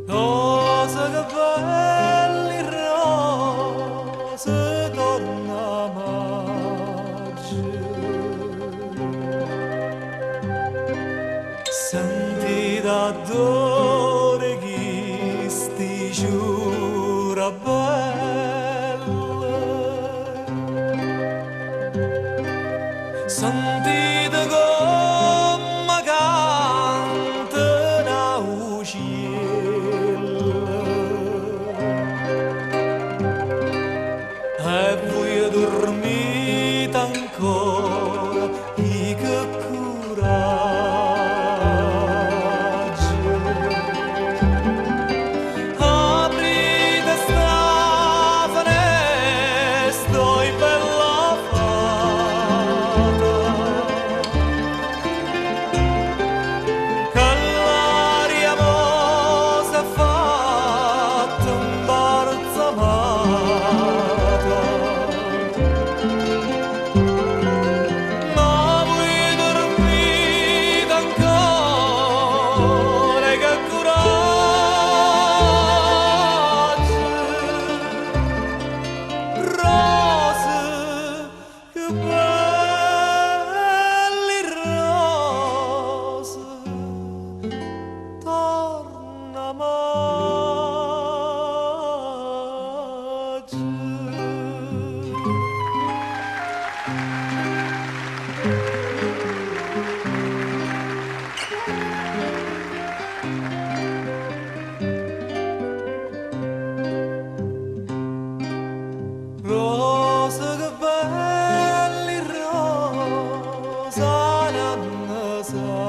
Rose che belli rose torna maggio. Sentite addore chisti sciure belle. Sentite come canta n'auciello. E voi dormite ancora, e che coraggio. Aprite sta finestra, oi bella fata, che l'aria mo s'è fatta imbalsamata. Ma voi dormite ancora, che coraggio. Rose, che belli rose, torna maggio. Rose che belli rosa nanna sana.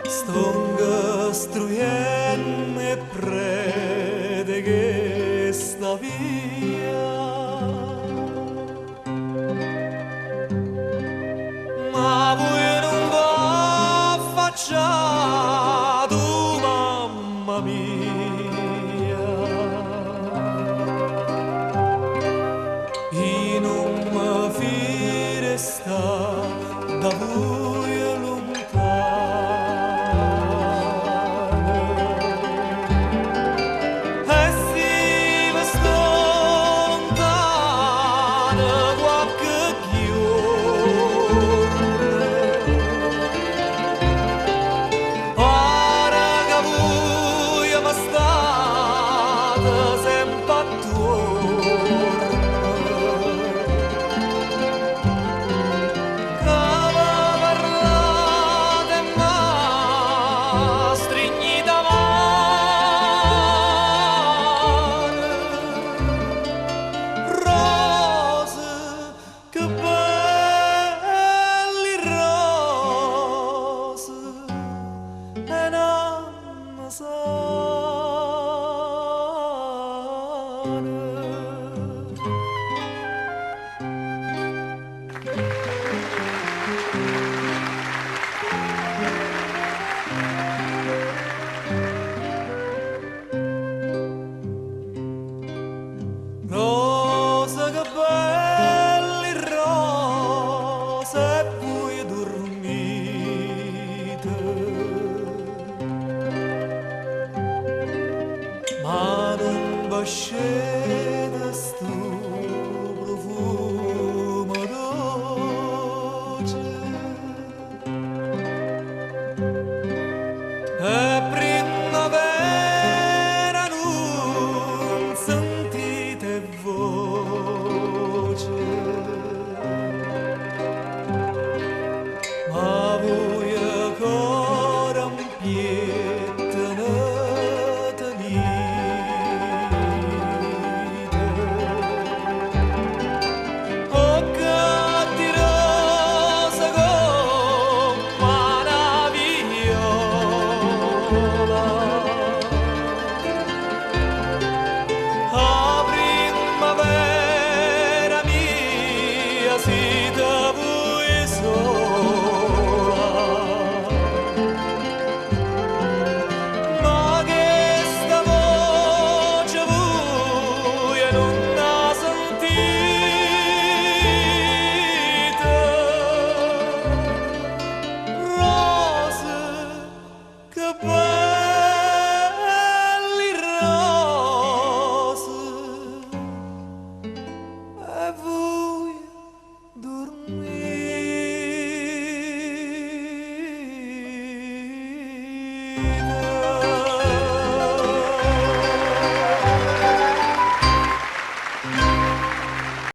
Stonga struienne e prete che sta via. Ma voi non v'affacciate, mamma mia. Io non mi fido sta da voi lontano. E se mi sto lontano qualche giorno, pare che voi mi state sempre attorno. Che mi parlate e mi strignite la mano. Rose, che belli rose, e non sane. Rose che belli rose, e voi dormite. Ma non bascete sto profumo dolce.